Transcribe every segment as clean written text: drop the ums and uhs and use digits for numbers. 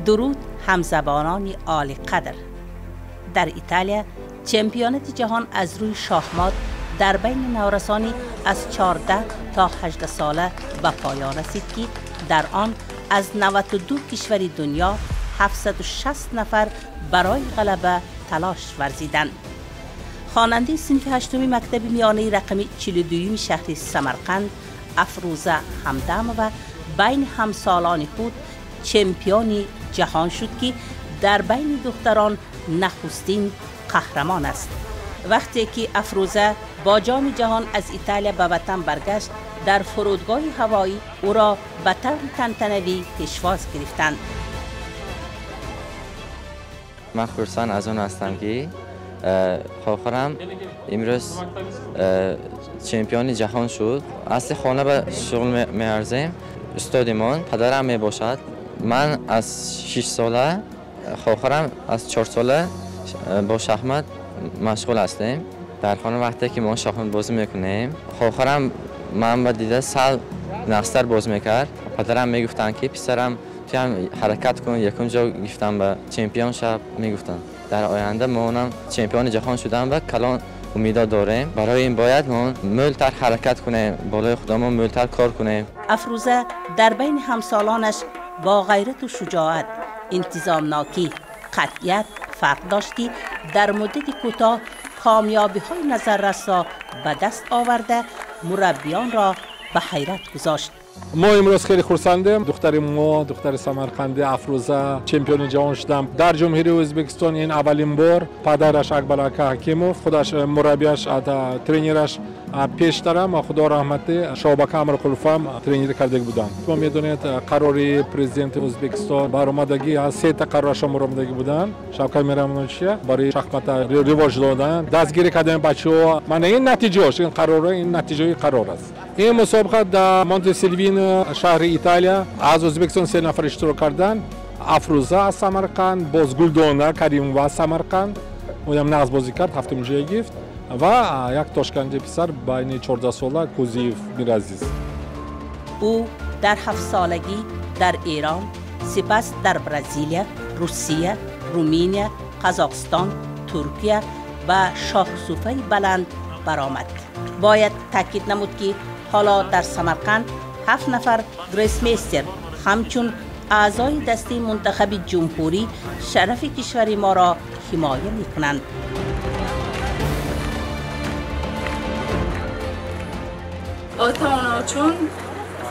Дуруд ҳамзабонони олиқадр. Дар Италия чемпионати ҷаҳон аз рӯи шоҳмот дар байни наврасонӣ аз 14 то 18 сола ба поён расид, ки дар он аз 92 кишвари дунё 760 нафар барои ғалаба талош варзиданд. Хонандаи синфи ҳаштуми мактаби миёнаи рақами 42 шаҳри Самарқанд Афрӯза Ҳамдамова байни ҳамсолони худ чемпиони ҷаҳон шуд, ки дар байни духтарон нахустин қаҳрамон аст. Вақте ки Афрӯза бо ҷоми ҷаҳон аз Италия ба ватан баргашт, дар фурудгоҳи ҳавоӣ ӯро ба таври тантанавӣ пешвоз гирифтанд. Ман хурсанд аз он ҳастам, ки хоҳарам имрӯз чемпиони ҷаҳон шуд. Асли хона ба шуғл меарзем. Устодимон падарам мебошад. Ман аз 6 сола, хоҳарам аз 4 сола бо шахмат машғул ҳастем. Дар хона вақте ки мо шахмат бозӣ мекунем, хоҳарам ман ба дида сал нақстар боз мекард. Падарам мегуфтанд, ки писарам, ту ҳам ҳаракат кун, якум ҷо гирифтам ба чемпион шав, мегуфтанд. Дар оянда мо онам чемпиони ҷаҳон шудан ба калон умедо дорем. Барои ин бояд мо мӯлтар ҳаракат кунем, болои худамон мӯлтар кор кунем. Афрӯза дар байни ҳамсолонаш бо ғайрату шуҷоат, интизомнокӣ, қатъият фарқ дошт, ки дар муддати кӯтоҳ комёбиҳои назаррасро ба даст оварда, мураббиёнро ба ҳайрат гузошт. Мо имрӯз хеле хурсандем. Духтари мо, духтари самарқандӣ Афрӯза чемпиони ҷаҳон шудам дар Ҷумҳурии Ӯзбекистон. Ин аввалин бор. Падараш Акбар ака Ҳакимов, худаш мураббияш, тренераш пештарам, худо раҳматӣ, Шоҳбака Амрқуловам тренерӣ кардаги буданд. Шумо медонед, қарори президенти Ӯзбекистон баромадагӣ аз сета қарорашон баромадагӣ буданд. Шавкат Миромонович барои шахмата ривоҷ додан дастгирӣ кардани бачаҳо. Мана ин натиҷаош, ин қарор, ин натиҷаи қарор аст. Ин мусобиқа дар Монте Силвино, шаҳри Италия, аз Ӯзбекистон се нафар иштирок карданд. Афрӯза аз Самарқанд, боз Гулдона Каримова аз Самарқанд, ӯям нағз бозӣ кард, ҳафтум ҷой гирифт, ва як тошканди писар байни 14 сола Кӯзиев Миразиз. Ӯ дар ҳафтсолагӣ дар Эрон, сипас дар Бразилия, Русия, Руминия, Қазоқистон, Туркия ба шоҳсуфаи баланд баромад. Бояд таъкид намуд, ки ҳоло дар Самарқанд 7 нафар гроссмейстер ҳамчун аъзои дастаи мунтахаби ҷумҳурӣ шарафи кишвари моро ҳимоя мекунанд. Ota ona uchun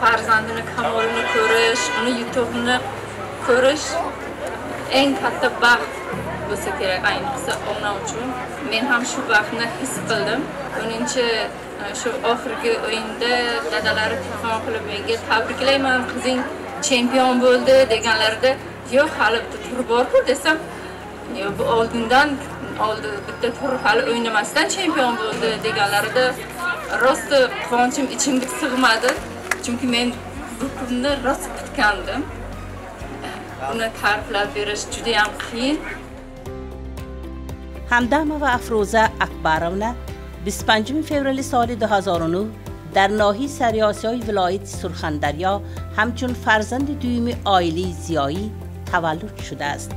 farzandini kamolini ko'rish, uni yutug'ini ko'rish eng katta baxt bo'lsa kerak, ayniqsa ona uchun. Men ham shu baxtni his qildim. Uninchi shu oxirgi o'yinda dadalari telefon qilib menga tabriklayman, qizing chempion bo'ldi deganlarida, yo'q, hali bitta tur bor-ku desam, yo'q, bu oldindan oldi bitta tur hali o'ynamasdan chempion bo'ldi deganlarida rosti quvonchim ichimga sig'madi. Chunki men bu kunni rost kutgandim. Uni ta'riflab berish juda ham qiyin. Ҳамдамова Афрӯза Акбаровна 25 феврали соли 2009 дар ноҳияи Сариосиёи вилояти Сурхандарё ҳамчун фарзанди дуюми оилаи зиёӣ таваллуд шудааст.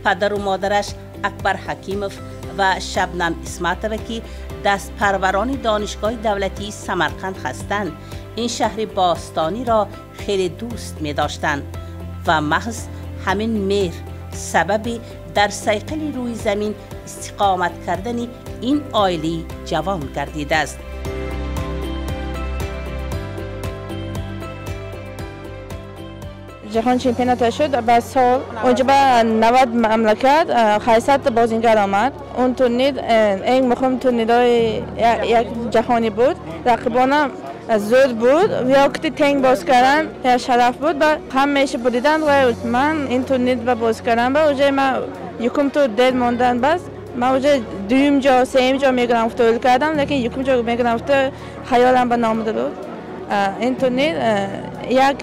Падару модараш Акбар Ҳакимов ва Шабнам Исматова, ки дастпарварони донишгоҳи давлатии Самарқанд ҳастанд, ин шаҳри бостониро хеле дӯст медоштанд ва маҳз ҳамин меҳр сабаби дар сайқали рӯи замин истиқомат кардани ин оилаи ҷавон гардидааст. Ҷаҳон чемпионата шуд ба сол онҷо ба 90 мамлакат 800 бозингар омад. Он турнир eng муҳим турнирҳои як ҷаҳонӣ буд. Рақибонам зуд буд, ё ки тенг боз кардан як шараф буд ва ҳамаша буридан ва ман ин турнир ба боз кардан ба уже ман якум тур дер мондан, бас ман уже дуюм ҷо, сеюм ҷо мегирам гуфта ӯл кардам, лекин якум ҷо мегирам гуфта хаёлам ба номида буд. Ин турнир як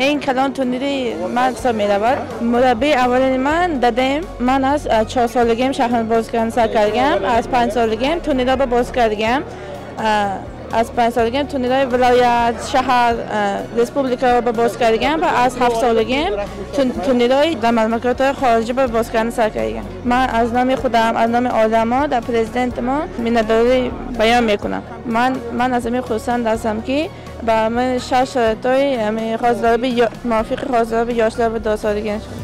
eng калон турнири ман ҳисоб меравад. Мураббии аввалини ман дадем. Ман аз 4 солагиам шахмат боз кардан сар кардагам, аз 5 солагиам турнирҳо ба боз кардагам. Аз 5 солагим турнирҳои вилоят, шаҳр, республика ба боз кардагам ва аз 7 солагим турнирҳои дар мамлакатҳои хориҷӣ ба боз кардан сар кардагам. Ман аз номи худам, аз номи оламо дар президенти мо миннатдорӣ баён мекунам. Ман аз ҳамин хурсанд ҳастам ки ба ман 6 шароитҳои мувофиқи ҳозироби ёшлар ба досодаган шуд.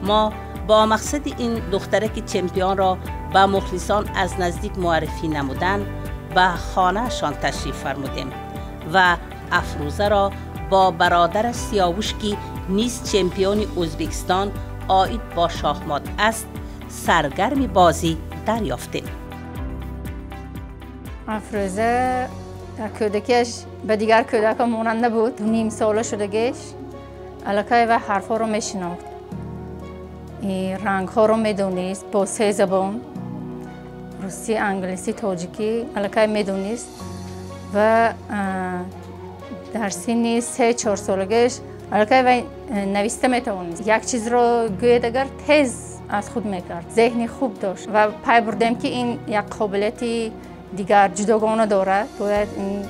Мо бо мақсади ин духтараки чемпионро ба мухлисон аз наздик муаррифӣ намудан ба хонаашон ташриф фармудем ва Афрӯзаро бо бародараш Сиёвуш, ки низ чемпиони Ӯзбекистон оид бо шоҳмот аст, саргарми бозӣ дарёфтем. Афрӯза дар кӯдакиаш ба дигар кӯдакон монанд набуд. 2.5 сола шудагиш аллакай ва ҳарфҳоро мешинохт, рангҳоро медонист бо 3 забон: русӣ, англисӣ, тоҷикӣ аллакай медонист ва дар синни 3-4 солагиш аллакай вай нависта метавонист. Як чизро гӯяд агар тез аз худ мекард, зеҳни хуб дошт ва пай бурдем ки ин як қобилияти дигар ҷудогона дорад, бояд ин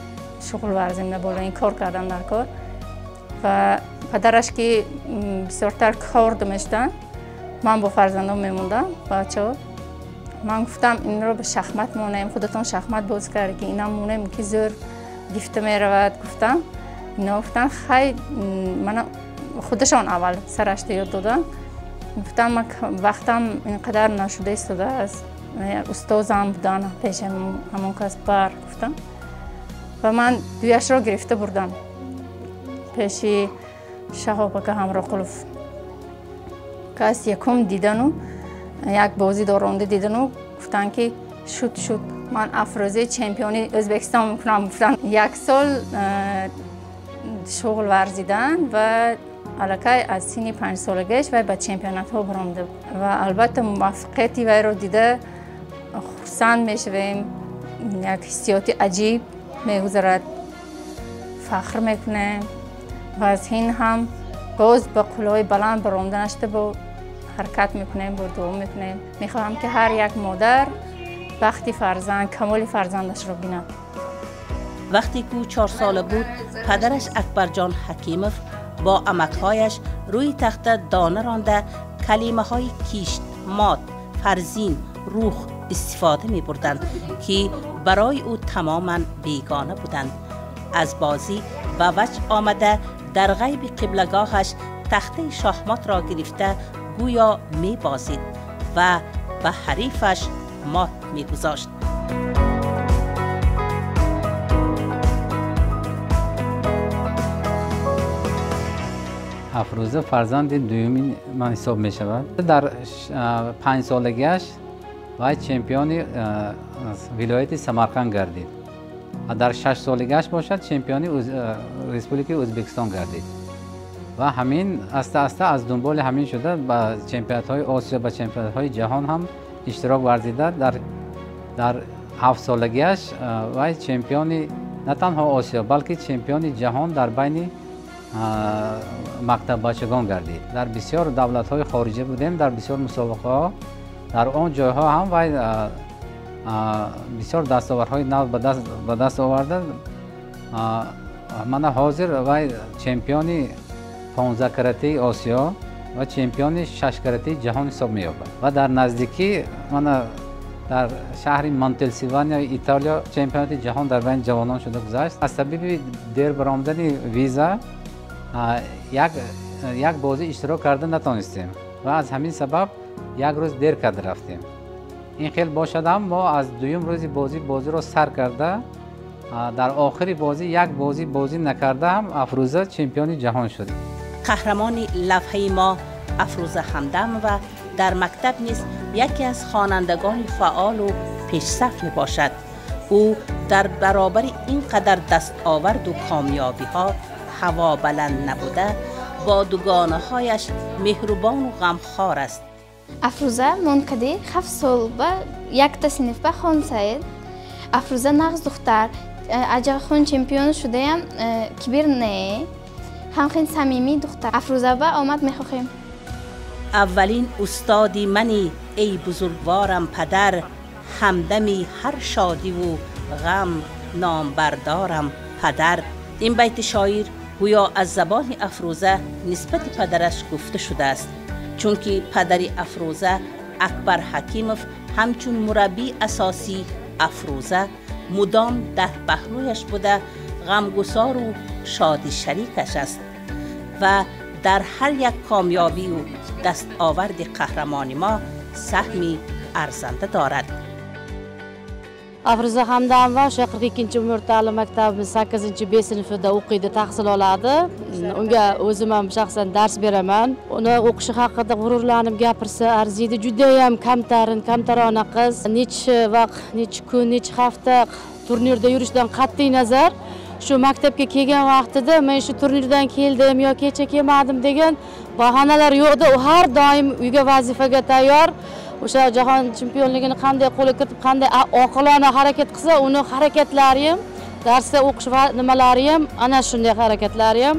шуғл варзем, набола ин кор кардан дар кор. Ва падараш ки бисёртар кор мешуданд, ман бо фарзандон мемондам, бачаҳо. Ман гуфтам инро ба шахмат монем, худатон шахмат боз кард ки инам монем ки зӯр гифта меравад, гуфтам. Ино гуфтанд хай, мана худашон аввал сарашта ёд додам. Гуфтам ман вақтам инқадар нашуда истодааст, устозам будан пеши ҳамон кас бар, гуфтам. Ва ман дуяшро гирифта бурдам пеши Шаҳоб ака Ҳамроқулов. Кас якум дидану як бозӣ доронда дидану гуфтанд ки шуд шуд, ман Афрӯзаи чемпиони Ӯзбекистон мекунам, гуфтанд. 1 сол шуғл варзидан ва аллакай аз синни 5 солагиаш вай ба чемпионатҳо баромада ва албатта муваффақияти вайро дида хурсанд мешавем. Як ҳиссиёти аҷиб мегузарад, фахр мекунем ва аз ҳин ҳам боз ба қуллаҳои баланд баромаданашда бо ҳаракат мекунем, бо дуо мекунем. Мехоҳам ки ҳар як модар бахти фарзанд, камоли фарзандашро бинад. Вақте ки ӯ 4 сола буд, падараш Акбарҷон Ҳакимов бо амакҳояш рӯи тахта дона ронда калимаҳои кишт, мот, фарзин, рӯҳ истифода мебурданд, ки барои ӯ тамоман бегона буданд. Аз бозӣ ба ваҷ омада дар ғайби қиблагоҳаш тахтаи шоҳмотро гирифта гӯё мебозид ва ба ҳарифаш мот мегузошт. Афрӯза фарзанди дуюми ман ҳисоб мешавад. Дар 5 солагиаш вай чемпиони вилояти Самарқанд гардид. Дар 6 солагиаш бошад чемпиони Республикаи Ӯзбекистон гардид. Ва ҳамин аста-аста аз дунболи ҳамин шуда ба чемпионатҳои Осиё, ба чемпионатҳои ҷаҳон ҳам иштирок варзида. Дар 7 солагиаш вай чемпиони на танҳо Осиё, балки чемпиони ҷаҳон дар байни мактаббачагон гардид. Дар бисёр давлатҳои хориҷӣ будем, дар бисёр мусобиқаҳо, дар он ҷойҳо ҳам вай бисёр дастовардҳои нав ба даст оварда. Мана ҳозир вай чемпиони 15 каратаи Осиё ва чемпиони 6 каратаи ҷаҳон ҳисоб меёбад. Ва дар наздикӣ мана дар шаҳри Монтелсилвания Италия чемпионати ҷаҳон дар байни ҷавонон шуда гузашт. Аз сабаби дер баромадани виза як бозӣ иштирок карда натонистем ва аз ҳамин сабаб як рӯз дер карда рафтем. Ин хел бошад ҳам мо аз дуюм рӯзи бозиро сар карда дар охири бозӣ як бозӣ накарда ҳам Афрӯза чемпиони ҷаҳон шуд. Қаҳрамони лавҳаи мо Афрӯза Ҳамдамова дар мактаб низ яке аз хонандагони фаъолу пешсаф мебошад. Ӯ дар баробари ин қадар дастоварду комёбиҳо ҳаво баланд набуда, бо дугонаҳояш меҳрубону ғамхор аст. Афрӯза монкади 7 сол ба якта синфба хонсаед. Афрӯза нағз духтар, аҷахон чемпион шудаям кибир не, ҳамхел самимӣ духтар. Афрӯза ба омад мехоҳем. Аввалин устоди мани, эй бузургворам падар, همدمی هر شادی و غم نامبردارم پدر. این بیت شاعر گویا از زبان افروزه نسبت پدرش گفته شده است، چون که پدر افروزه اکبر حکیموف همچون مربی اساسی افروزه مدام در پهلویش بوده، غمگسار و شادی شریکش است و در هر یک کامیابی و دستاورد قهرمان ما سهمی ارزنده دارد. Afruza Hamdamova o'sha 42 umumta'lim maktabimiz 8 B sinfida o'qiydi, tahsil oladi. Unga o'zim ham shaxsan dars beraman. Uni o'qishi haqida g'ururlanib gapirsa arziydi. Juda ham kamtarin, kamtarona qiz. Necha vaqt, necha kun, necha hafta turnirda yurishdan qat'iy nazar shu maktabga kelgan vaqtida men shu turnirdan keldim yo kecha kelmadim degan bahonalar yo'qda. U har doim uyga vazifaga tayyor. O'sha jahon chempionligini qanday qo'lga kiritib, qanday oqilona harakat qilsa, uni harakatlari ham, darsda o'qish va nimalari ham, ana shunday harakatlari ham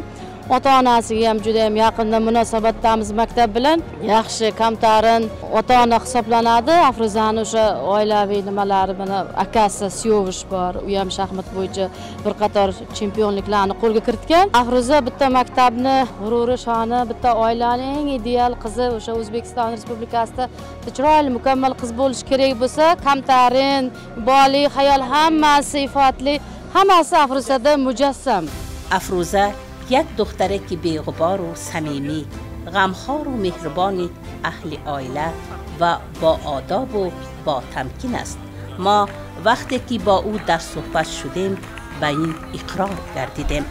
ota-onasiga ham juda ham yaqindan munosabatdamiz maktab bilan. Yaxshi, kamtarin ota-ona hisoblanadi. Afruzani o'sha oilaviy nimalari, mana akasi Siyovish bor, u ham shaxmat bo'yicha bir qator chempionliklarni qo'lga kiritgan. Afruza bitta maktabni g'ururi, shoni, bitta oilaning eng ideal qizi, o'sha O'zbekiston Respublikasida chiroyli, mukammal qiz bo'lish kerak bo'lsa, kamtarin, boli, hayol hammasi ifatli, hammasi Afruzada mujassam. Afruza یک دختره که بی‌غبار و صمیمی، غمخوار و مهربان اهل عائله و با آداب و با تمکین است. ما وقتی که با او در صحبت شدیم به این اقرار گردیدیم.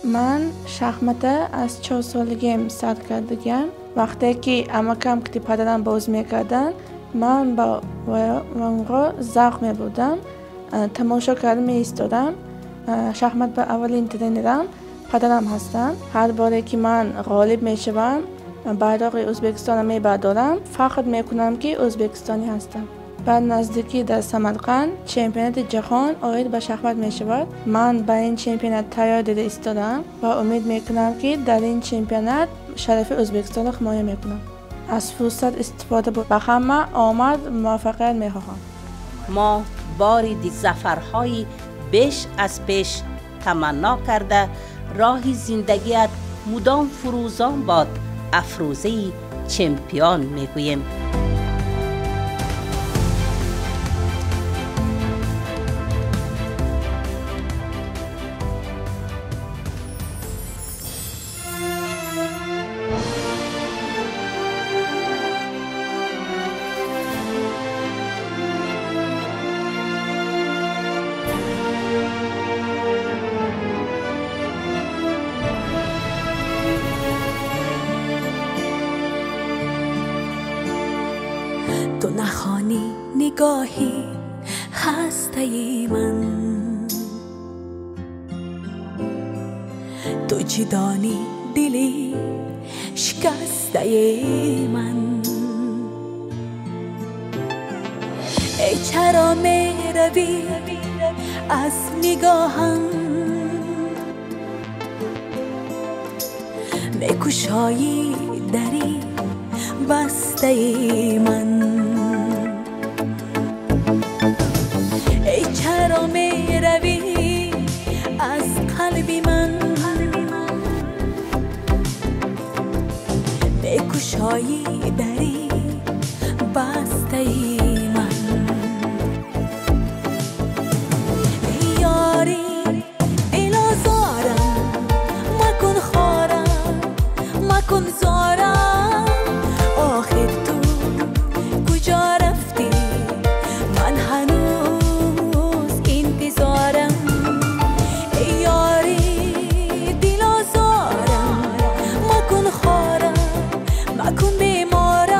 من شخمت از 4 سالگیم سر کردم. وقتی که امکم که پدرم باز میکردن، من با اونها ذوق میبردم. تماشا کردم میایستادم. شخمت به اولین ترینرم پدرم هستم. هر باره که من غالب میشوم بیرق ازبکستان میبردارم، فخر میکنم که ازبکستانی هستم. بعد نزدیکی در سمرقند چمپیونات جهان عاید به شخمت میشود. من به این چمپیونات تیار دیده ایستادم و امید میکنم که در این چمپیونات شرف ازبکستان را حمایت میکنم. از فرصت استفاده به همه آمد موفقیت میخواهم. ما باری ظفرهای بیش از پیش تمنا کرده، راه زندگیت مدام فروزان باد، افروزه چمپیان میگوییم. تو نخوانی نگاهی خسته من، تو چی دانی دلی شکسته من. ای چرا می روی از نگاهم، میکشایی دری بسته من. ای چرا می روی از قلب من، میکشایی دری بسته من. ای یاری دل آزارم مکن، خارم مکن زارم، آخر تو کجا رفتی من هنوز انتظارم. ای یاری دل آزارم مکن، خارم مکن بیمارم.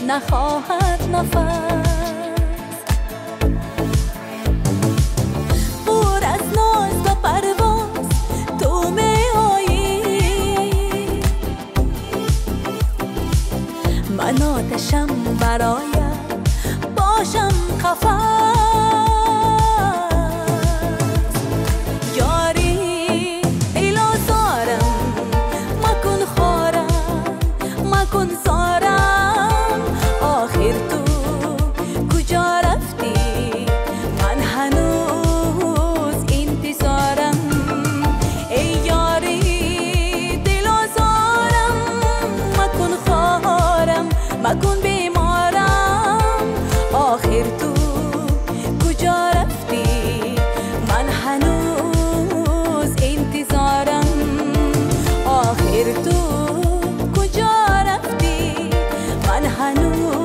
نخواهد نفس. پر از ناز و پرواز تو می آیی، من آتشم برایت باشم قفس. یاری دلازارم مکن خارم مکن زارم، آخر تو کجا رفتی من هنوز انتظارم. ای یاری دلازارم مکن خارم مکن بیمارم، آخر تو کجا رفتی من هنوز انتظارم. آخر تو کجا رفتی من هنوز